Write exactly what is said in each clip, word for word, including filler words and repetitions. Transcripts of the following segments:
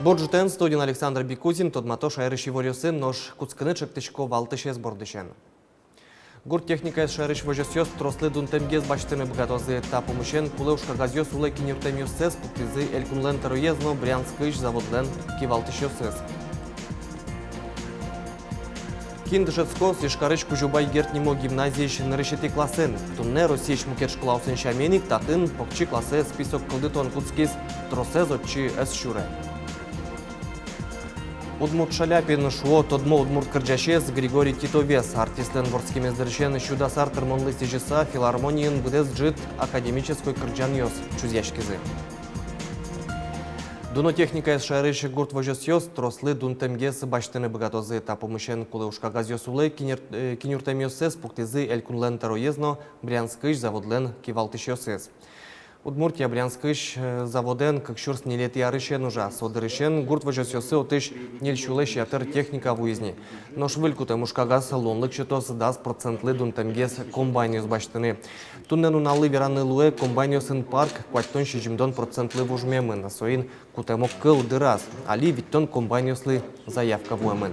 Бур ӝытэн! Студиын Александр Бикузин. Тодмато шаерысь иворъёсын, нош кутскыны чектӥсько валтӥсез бордысен. Гурт техникаез шаерысь возёсъёс трослы дунтэмгес басьтыны быгатозы. Та пумысен кулэ ужкагазъёс улэ киньыртэмъёссэс пуктӥзы Элькунлэн тӧроез но Брянскысь заводлэн кивалтӥсьёсыз. Кин дышетскоз Ижкарысь Кузебай Герд нимо гимназиысь нырысетӥ классын? Туннэ Россиысь мукет школаосын сямен ик татын покчи классэ список кылдытон кутскиз, тросэз отчы ӧз сюре. Удмурт Шаляпин шуо тодмо удмурт кырӟасез Григорий Титовез. Артистлэн вордскемез дырысен сю дас ар тырмонлы сӥзьыса, филармониын быдэс ӝыт академической кырӟанъёс чузъяськизы. Дуно техникаез шаерысь гурт возёсъёс трослы дунтэмгес басьтыны быгатозы. Та пумысен кулэ ужкагазъёс улэ киньыр-, э, киньыртэмъёссэс пуктӥзы Элькунлэн тӧроез но Брянскысь заводлэн кивалтӥсьёсыз. Удмуртия Брянскысь, э, заводэн кык сюрс ньылетӥ арысен ужа. Со дырысен гурт возёсъёсы отысь ньыль сюлэсь ятыр техника вуиз ни. Нош выль кутэм ужкагаз луонлык сётоз дас процентлы дунтэмгес комбайнъёс басьтыны. Туннэ нуналлы вераны луэ, комбайнъёсын парк куатьтон-сизьымдон процентлы вужмемын. Соин кутэм огкыл дыраз. Али витьтон комбайнъёслы заявка вуэмын.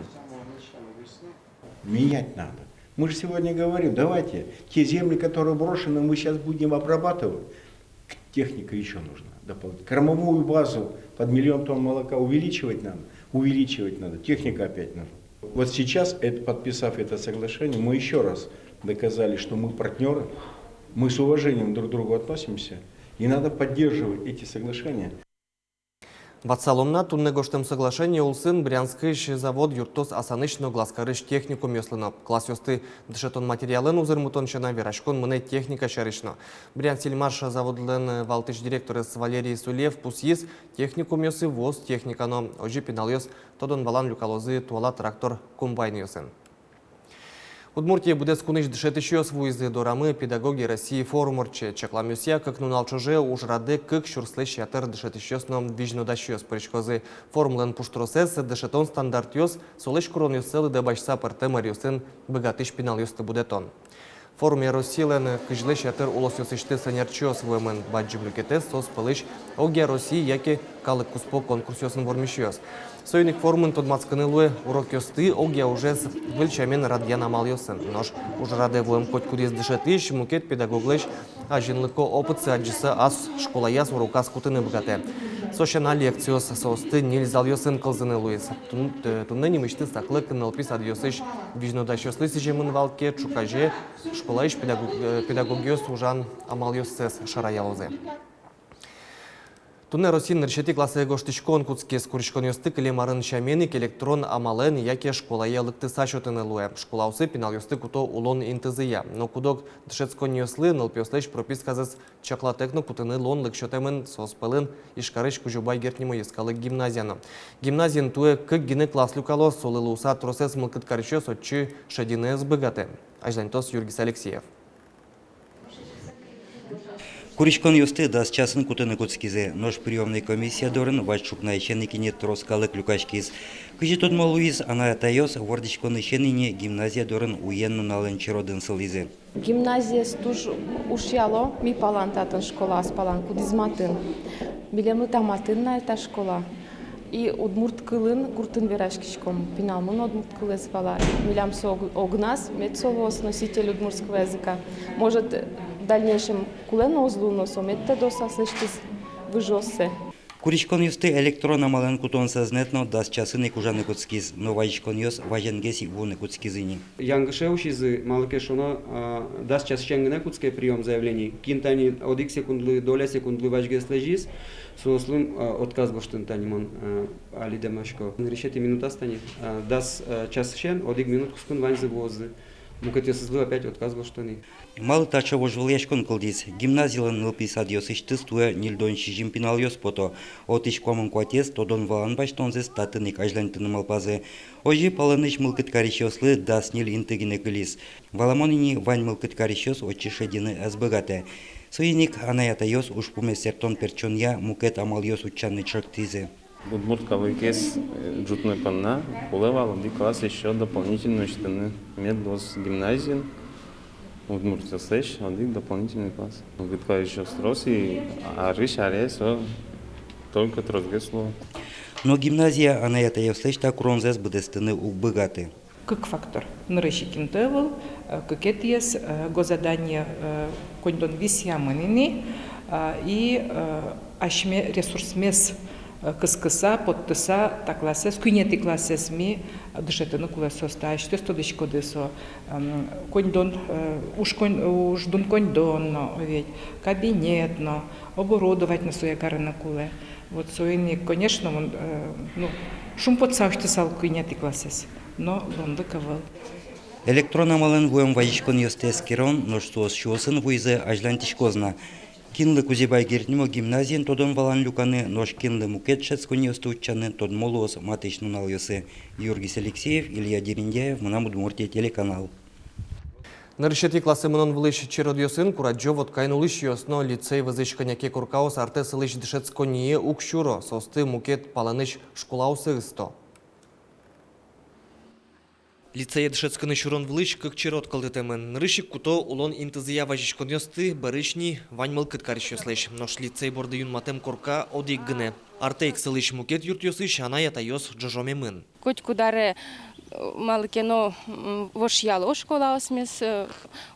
Менять надо. Мы же сегодня говорим, давайте те земли, которые брошены, мы сейчас будем обрабатывать. Техника ещё нужна дополнительно. Кормовую базу под миллион тонн молока увеличивать надо. Увеличивать надо. Техника опять нужна. Вот сейчас, это, подписав это соглашение, мы ещё раз доказали, что мы партнёры, мы с уважением друг к другу относимся, и надо поддерживать эти соглашения. Ватсалом на, туннэ гожтэм соглашение улсын Брянскысь завод юрттоз Асанысь но Глазкарысь техникумъёслы но. Классъёсты дышетон материалэн узырмытон сяна вераськон мынэ техника сярысь но. Брянсельмаш заводлэн валтӥсь директорез Валерий Сулев пусйиз: техникумъёсы вуоз техника но, озьы пиналъёс тодон-валан люкалозы туала трактор, комбайнъёсын. Удмуртие быдэс кунысь дышетӥсьёс вуизы. Дорамы «Педагоги России» форум ортче. Чакламъёсъя, кык нунал ӵоже ужрадэ кык сюрслэсь ятыр дышетӥсьёс но визьнодасьёс пыриськозы. Форумлэн пуштросэз — дышетон стандартъёс, солэсь куронъёссэ лыдэ басьтыса пӧртэм ӧръёсын быгатӥсь пиналъёсты будэтон. Форуме Россилэн кызьлэсь ятыр улосъёсысьтыз ӧнерчиос вуэмын. Бадӟым люкетэз соос пӧлысь огъя Россия яке калык куспо конкурсъёсын вормисьёс. Соин ик форумын тодматскыны луэ урокъёсты огъя ужез выль сямен радъян амалъёсын. Нош ужрадэ вуэм котькудӥз дышетӥсь мукет педагоглэсь азинлыко опытсэ адӟыса ас школаяз, уроказ кутыны быгатэ. Со сяна, лекциос соосты ньыль залъёсын кылзыны луиз. Тун-, э, туннэ нимысьтыз саклык нылпи садъёсысь визьнодасьёслы сӥземын вал ке, ӵуказе школаысь педагог-, э, педагогъёс ужан амалъёссэс шараялозы. Туннэ Россиын нырысетӥ классэ гожтӥськон кутскиз. Куриськонъёсты кылем арын сямен ик электрон амалэн яке школае лыктыса сётыны луэ. Школаосы пиналъёсты куто улон интызыя. Но куд-ог дышетсконниослы нылпиослэсь прописказэс чаклатэк но кутыны луонлык сётэмын. Соос пӧлын Ижкарысь Кузебай Герд нимо йӧскалык гимназия но. Гимназиын туэ кык гинэ класс люкало, солы луыса тросэз мылкыд карисьёс отчы шедьыны ӧз быгатэ. Азьланьтоз Юргис Алексеев. Куриськонъёсты дас часын кутыны кутскизы, нош приёмной комиссия дорын вазь ӵукнаысен ик ини трос калык люкаськиз. Кызьы тодмо луиз, анай-атайёс вордӥськонысен ини гимназия дорын уен-нуналэн черодын сылӥзы. Гимназиез туж ушъяло ми палан, татын школа ас палан, кудӥз матын. Милемлы та матын на та школа. И удмурт кылын гуртын вераськиськом, пиналмы но удмурт кылэз вала. Милям со ог-, огназ, мед со луоз носитель удмуртского языка. Может, в дальнейшем кулэ но уз лу, но со мед тодоз аслэсьтыз выжыоссэ. Куриськонъёсты электрон амалэн кутон сӧзнэт но дас часын ик ужаны кутскиз, но вазиськонъёс вазенгес ик вуыны кутскизы ини. Янгыше усизы, малы ке шуоно, а, дас часысен гинэ кутске приём заявлений. Кин тани одӥг секундлы, доля секундлы вазьгес лэзиз, соослы, а, отказ гожтыны тани мон, а, али дэмласько. Нырысетӥ минутаз тани, а, дас, а, часысен одӥг минут куспын ваньзы вуозы. Мукетъёсызлы опять отказ гожтыны. Малы таӵе вожвылъяськон кылдӥз? Гимназилэн нылпи садъёсысьтыз туэ ньыльдон сизьым пиналъёс пото. Отысь куамын куатез тодон-валан басьтонзэс татын ик азьланьтыны малпазы. Озьы палэнысь мылкыд карисьёслы дас ньыль инты гинэ кылиз. Валамон ини, вань мылкыд карисьёс отчы шедьыны ӧз быгатэ. Соин ик анай-атайёс ужпумез сэртон-пертчонъя мукет амалъёс утчаны чектӥзы. Удмурт калыкез, э, ӝутны понна кулэ вал одӥг класс ещё дополнительно усьтыны, мед луоз гимназиын удмуртъёслэсь одӥг дополнительный класс. Мылкыд карисьёс трос, и арысь аре со только тросгес луо. Но гимназия анай-атайёслэсь та куронзэс быдэстыны уг быгаты. Кык фактор. Нырысь ик инты ӧвӧл, э, кыкетӥез, э, госзадание, э, коньдон висъямын ини, э, и, э, асьме ресурсмес, э, кыскыса, поттыса, та классэз, куинетӥ классэз ми дышетыны кулэ соосты. Асьтэос тодӥськоды со, эм, коньдон, э, уж конь-, уждун коньдон но, ведь, кабинет но, оборудовать но сое карыны кулэ. Вот соин ик, конечно, мон, э, ну, шумпотыса усьтысал куинетӥ классэз, но луонлык ӧвӧл. Электрон амалэн вуэм вазиськонъёсты эскерон, нош соос сюосын вуизы, азьлантӥськоз на. Кинлы Кузебай Герд нимо гимназиын тодон-валан люканы, нош кинлы мукет дышетсконниосты утчаны, тодмо луоз матысь нуналъёсы. Юргис Алексеев, Илья Дерендяев, «Мынам Удмуртие» телеканал. Нырысетӥ классэ мынон вылысь черодъёсын курадӟо Воткаын улӥсьёс но. Лицей вӧзысь кӧня ке коркаос артэ сылӥсь дышетсконние уг сюро, соосты мукет палэнысь школаосы ысто. Лицее дышетскыны сюрон вылысь кык черод кылдытэмын. Нырысь ик куто улон интызыя вазиськонъёсты, бӧрысь ни вань мылкыд карисьёслэсь. Нош лицей борды юнматэм корка одӥг гинэ. Артэ ик сылӥсь мукет юртъёсысь анай-атайёс ӝожомемын. Котькуд аре, э, малы ке но, м, вошъяло школаосмес, э,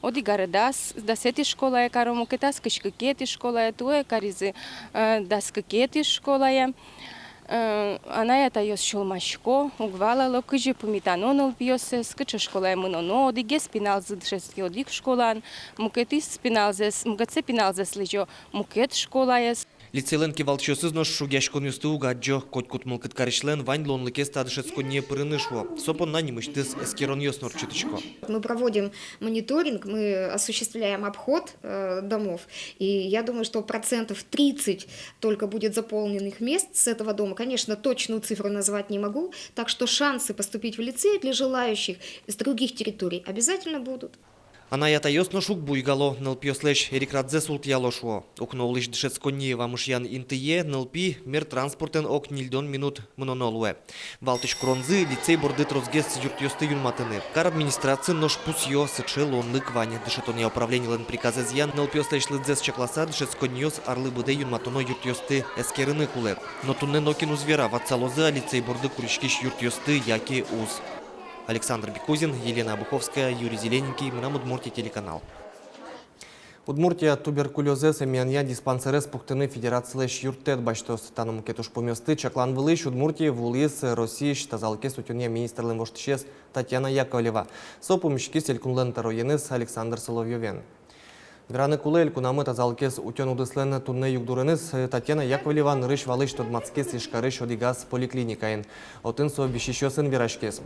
одӥг аре дас, дасэтӥ школае каро, мукетаз кызь кыкетӥ школае, туэ каризы, э, дас кыкетӥ школае. Э, анай-атайёс сюлмасько, уг валало, кызьы пумитано нылпиоссэс, кыӵе школае мыноно, одӥгез пиналзы дышетске одӥг школаын, мукетыз пиналзэс, мукетсэ пиналзэс лэзё мукет школаез. Лицейлэн кивалтӥсьёсыз нош шугъяськонъёсты уг адӟо, котькуд мылкыд карисьлэн вань луонлыкез та дышетсконние пырыны, шуо. Со понна нимысьтыз эскеронъёс но ортчытӥсько. Мы проводим мониторинг, мы осуществляем обход, э, домов. И я думаю, что процентов тридцать только будет заполненных мест с этого дома. Конечно, точную цифру назвать не могу, так что шансы поступить в лицей для желающих с других территорий обязательно будут. Анай-атайёс нош уг буйгало, нылпиослэсь эрикрадзэс ултӥяло, шуо. Укно улӥсь дышетсконние вамышъян интые нылпи мер транспортэн ог ньыльдон минут мыноно луэ. Валтӥсь куронзы — лицей борды тросгес юртъёсты юнматыны. Кар администрациын нош пусъё, сыӵе луонлык вань. Дышетонъя управленилэн приказэзъя нылпиослэсь лыдзэс чакласа, дышетсконниос арлы быдэ юнматоно юртъёсты эскерыны кулэ. Но туннэ нокин уз вера, ватсалозы-а лицей борды куриськись юртъёсты яке уз. Александр Бекузин, Елена Обуховская, Юрий Зелененький, «Мынам Удмуртие» телеканал. Удмуртия туберкулёзэз эмъянъя диспансерез пуктыны федерацилэсь юрттэт басьтоз. Та но мукет ужпумъёсты чаклан вылысь Удмуртие вуылӥз Россиысь тазалыкез утёнъя министрлэн воштӥсез Татьяна Яковлева. Со пумиськиз элькунлэн тӧроеныз Александр Соловьёвен. Вераны кулэ, элькунамы тазалыкез утён удыслэн туннэ югдуреныз. Татьяна Яковлева нырысь валысь тодматскиз Ижкарысь одӥгаз поликлиникаын. Отын со висисьёсын вераськиз.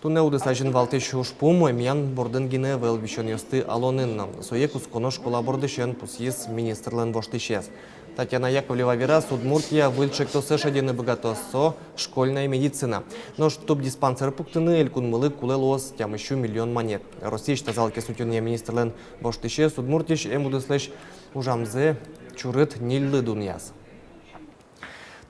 Туннэ удыс азьын валтӥсь ужпум эмъян бордын гинэ ӧвӧл, висёнъёсты алонын но. Сое кутсконо школа бордысен, пусйиз министрлэн воштӥсез. Татьяна Яковлева вераз, Удмуртия выль ӵектосэ шедьыны быгатоз, со школьная медицина. Нош тубдиспансер пуктыны элькунмылы кулэ луоз тямыссю миллион манет. Россиысь тазалыкез утёнъя министрлэн воштӥсез Удмуртиысь эмудыслэсь ужамзэ чурыт ньыльлы дунъяз.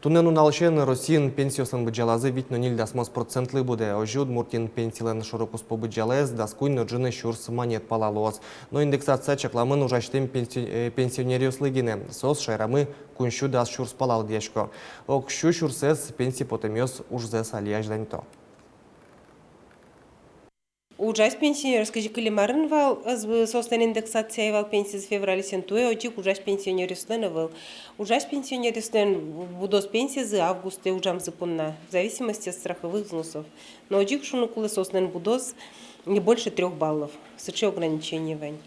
Туннэ нуналысен Россиын пенсиослэн быдӟалазы вить но ньыль дасмос процентлы будэ. Озьы Удмуртиын пенсилэн шоро-куспо быдӟалаез дас куинь но ӝыны сюрс манет пала луоз. Но индексация чакламын ужасьтэм пенси-, э, пенсионеръёслы гинэ. Соос шаерамы куинь сю дас сюрс пала лыдъясько. Ог сю сюрсэз пенсие потэмъёс ужзэс али азьланьто. Ужась пенсионеръёс кызьы кылем арын вал, ӧз бы соослэн индексация ӧй вал пенсизы февральысен, туэ озьы ик ужась пенсионеръёслэн ӧвӧл. Ужась пенсионеръёслэн будоз пенсизы августэ ужамзы понна, в зависимости от страховых взносов. Но озьы ик шуны кулэ, соослэн будоз не больше трёх баллов. Сыӵе ограничение вань.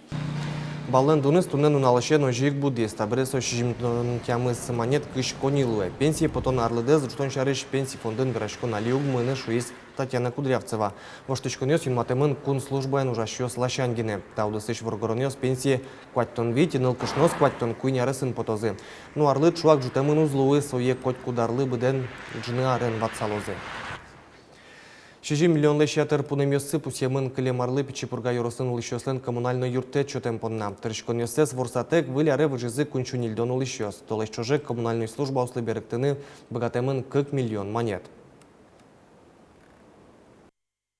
Баллэн дуныз туннэ нуналысен озьы ик будӥз. Табере со сизьымдон тямыс манет кызь коньы луэ. Пенсие потон арлыдэз ӝутон сярысь Пенси фондын вераськон али уг мыны, шуиз Татьяна Кудрявцева. Воштӥськонъёс юнматэмын кун службаын ужасьёс ласянь гинэ. Та удысысь воргоронъёс пенсие куатьтон вить, нылкышноос куатьтон куинь аресын потозы. Но арлы ӵуак ӝутэмын уз луы, сое котькуд арлы быдэн ӝыны арен ватсалозы. Сизьым миллионлэсь ятыр пунэмъёссы пусъемын кылем арлы Пичи Пурга ёросын улӥсьёслэн коммунальной юрттэт сётэм понна. Тырыськонъёссэс ворсатэк, выль аре выжизы куинь сю ньыльдон улӥсьёс. Толэзь ӵоже коммунальной службаослы берыктыны быгатэмын кык миллион манет.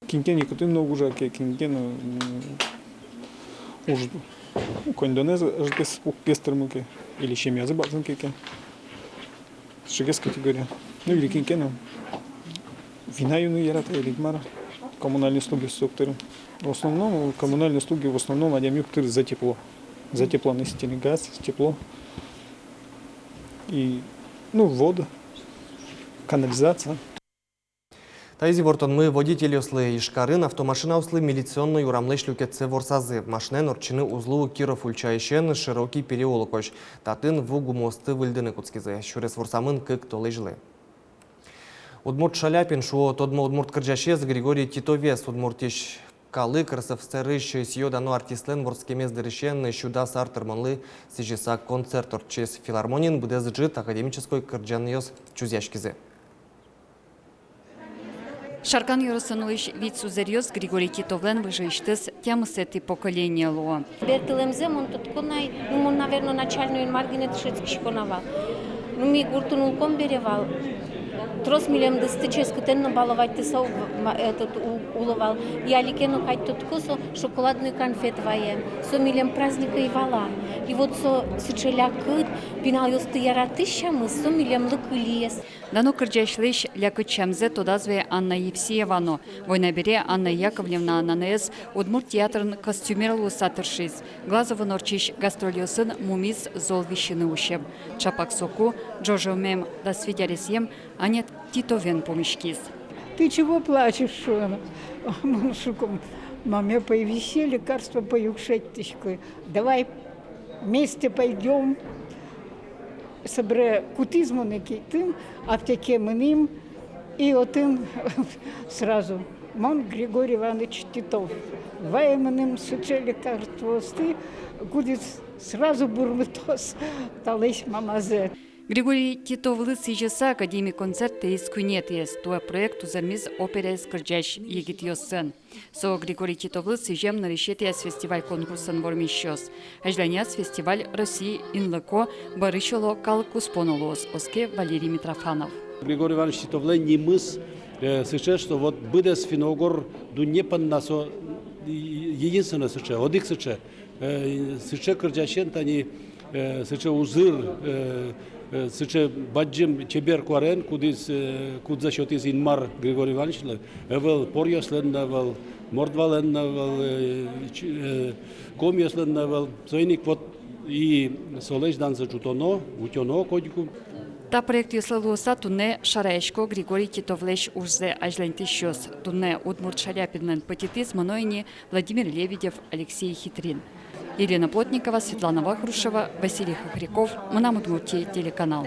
Кин ке ик отын но уг ужа ке, кин ке но, м, уж-, коньдонэз ӧжытгес, уг гес тырмы ке, или семьязы бадӟым ке ке. Сыӵегес категория. Ну, или кин ке но вина юны ярата, или мар. Коммунальные услуги сок тырын. В основном, коммунальные услуги в основном адями юг тыры за тепло. За теплоносители, газ, тепло. И, ну, воду, канализация. Таиз ивортонмы водительёслы. Ижкарын автомашинаослы милиционной урамлэсь люкетсэ ворсазы. Машинаен ортчыны уз луы Киров ульчаысен Широкий переулокозь. Татын ву гумыосты выльдыны кутскизы. Сюрес ворсамын кык толэзьлы. Удмурт Шаляпин шуо тодмо удмурт кырӟасез Григорий Титовез. Удмуртиысь калык РСФСР-ысь сӥё-дано артистлэн вордскемез дырысен сю дас ар тырмонлы сӥзьыса концерт ортчиз. Филармониын быдэс ӝыт академической кырӟанъёс чузъяськизы. Шаркан ёросын улӥсь вить сузэръёс Григорий Титовлэн выжыысьтыз тямысэтӥ поколение луо. Бертылэмзэ мон тодӥсько на, ну, мон, наверно, начальной Инмар гинэ дышетскисько на вал. Ну, ми гуртын улӥськом бере вал. Трос милемдысты ческытэн но баловатьтыса у-, ма-, этот, у-, уло вал. И али ке но кадь тодӥсько, со шоколадной конфет вае. Со милем праздник ӧй вал. И вот со сыӵе лякыт, пиналъёсты яратӥсь сямыз, со милемлы кылиз. Дано кырӟасьлэсь лякыт сямзэ тодаз вае Анна Евсеева но. Война бере Анна Яковлевна анаез удмурт театрын костюмер луыса тыршиз. Глазовын ортчись гастрольёсын мумиз зол висьыны усем. Чапак соку ӝожомем дас вить аресъем Аня Титовен пумиськиз. «Ты чего плачешь?» — шуэ. Мон шуисько: «Маме пӧй висе, лекарство пӧй уг шедьтӥськы. Давай вместе пойдём». Собере кутӥз монэ киытын, аптекае мынӥм, и отын сразу: «Мон Григорий Иваныч Титов. Вае мыным сыӵе лекарствоосты, кудӥз сразу бурмытоз талэсь мамазэ». Григорий Титовлы сӥзьыса академи концерт таиз куинетӥез. Туэ проект узырмиз операез кырӟась егитъёсын. Со Григорий Титовлы сӥзем нырысетӥяз фестиваль-конкурсын вормисьёс. Азьланяз фестиваль Россиын лыко, бӧрысь, оло, калык куспо но луоз, оске Валерий Митрофанов. Григорий Иванович Титовлэн нимыз, э, сыӵе, что вот быдэс финно-угор дунне понна со е-, единственной сыӵе, одӥг сыӵе. Э, сыӵе кырӟасен тани, э, сыӵе узыр, э, э, сыӵе бадӟым чебер куараен, кудӥз, э, кудзэ сётӥз Инмар Григорий Ивановичлы, ӧвӧл поръёслэн но ӧвӧл, мордвалэн но ӧвӧл, э, ч-, э, комиослэн но ӧвӧл. Соин ик вот и солэсь данзэ ӝутоно, утёно котьку. Та проектъёслы луыса туннэ шараясько Григорий Титовлэсь ужзэ азьланьтӥсьёс. Туннэ удмурт Шаляпинлэн пытьытӥз мыно ини Владимир Лебедев, Алексей Хитрин. Елена Плотникова, Светлана Вахрушева, Василий Хохряков, «Мынам Удмуртие» телеканал.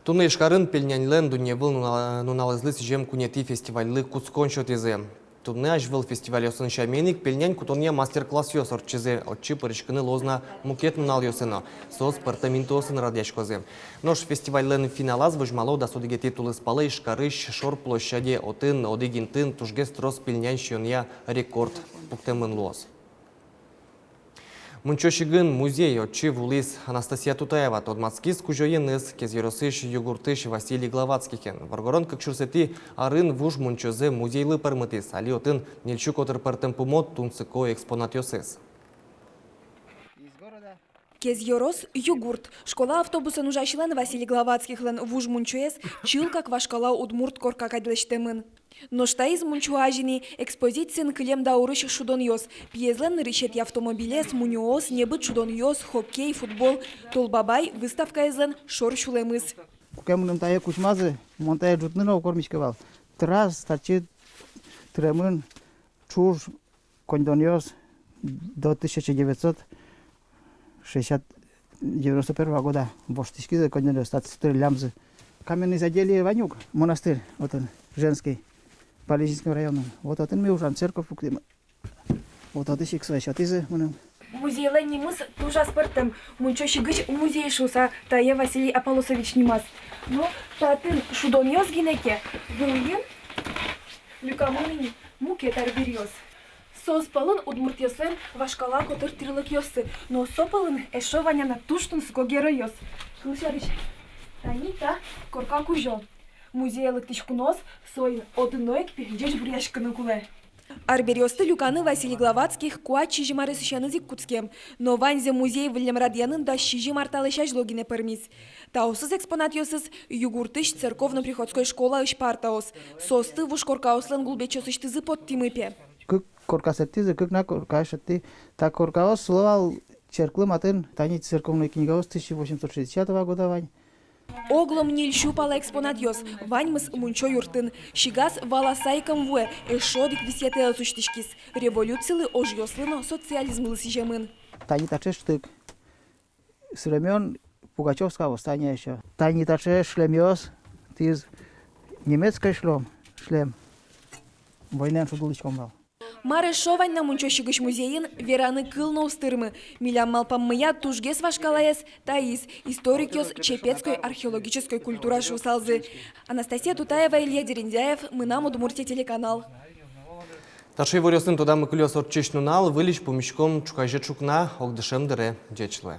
Туннэ Ижкарын пельняньлэн дунневыл нуна-, нуналэзлы сӥзем куинетӥ фестивальлы кутскон сётӥзы. Туннэ азьвыл фестивальёсын сямен ик пельнянь кутонъя мастер-классъёс ортчизы. Отчы пыриськыны луоз на мукет нуналъёсы но. Соос пӧртэм интыосын радъяськозы. Нош фестивальлэн финалаз возьмало дас одӥгетӥ тулыспалэ Ижкарысь Шор площаде. Отын одӥг интын тужгес трос пельнянь сиёнъя рекорд пуктэмын луоз. Мунчо Сигын музей. Отчы вуылӥз Анастасия Тутаева. Тодматскиз кузёеныз, Кез ёросысь Югуртысь Василий Главатскихен. Воргорон кык сюрсэтӥ арын вуж мунчозэ музейлы пӧрмытӥз. Али отын ньыльсю котыр пӧртэм пумо тунсыко экспонатъёсыз. Кез ёрос, Югурт. Школа автобусэн ужасьлэн Василий Главатскихлэн вуж мунчоез чылкак вашкала удмурт корка кадь лэсьтэмын. Нош таиз мунчо азьын ини экспозициын кылем даурысь шудонъёс. Пиезлэн нырысетӥ автомобилез, мунёос, небыт шудонъёс, хоккей, футбол. Тол Бабай выставкаезлэн шор сюлэмыз. Куке мыным тае кузьмазы, мон тае ӝутны но уг кормиськы вал. Тыраз татчы тыремын ӵуж коньдонъёс до тысяча девятьсот шестьдесят, девяносто первого года. Воштӥськизы коньдонъёс, татчы тыриллямзы. Каменное изделие вань ук, монастырь, отын, женский, Балезинский районын. Вот отын ми ужан церковь пуктӥм. Вот отысь ик сое сётӥзы мыным. Музейлэн нимыз туж аспӧртэм, Мунчо Сигысь музей шуыса тае Василий Аполосович нимаз. Но татын шудонъёс гинэ ке, вылын люкамын ини мукет арбериос. Соос пӧлын удмуртъёслэн вашкала котыр тӥрлыкъёссы, но со пӧлын эшшо вань на туж тунсыко геройёс. Кылсярысь, тани та корка кузё. Музее лыктӥсь куноос соин одно ик пе ӟечбуръяськыны кулэ. Арбериосты люканы Василий Главатских куать-сизьым аресысеныз ик кутскем, но ваньзэ музей выллем радъянын дас сизьым ар талэсь азьло гинэ пӧрмиз. Таосыз экспонатъёсыз югуртысь церковно-приходской школаысь партаос. Соосты вуж коркаослэн гулбечъёсысьтызы поттӥмы, пе. Кык корка сётӥзы, кык на корка сётӥ. Та коркаос сыло вал черклы матын, тани церковной книгаос тысяча восемьсот шестидесятого года вань. Оглом ньыль сю пала экспонатъёс, ваньмыз мунчо юртын. Сигаз валаса ик ӧм вуэ, эшшо одӥг висъетэз усьтӥськиз: революцилы, ожъёслы но социализмлы сӥземын. Тани таӵе штык. Со времён Пугачёвского восстания ещё. Тани таӵе шлемъёс, тӥз немецкой шлём, шлем. Войнаын шудылӥськом вал. Мар эшшо вань на мунчо сигысь музейын, вераны кыл но уз тырмы. Милям малпаммыя, тужгес вашкалаез таиз, историкъёс чепецкой археологической культура шуысалзы. Анастасия Тутаева, Илья Дерендяев, «Мынам Удмуртие» телеканал. Таӵе иворъёсын тодамы кылёз ортчись нунал. Выльысь пумиськом ӵуказе ӵукна, огдышем дыре. Ӟеч луэ.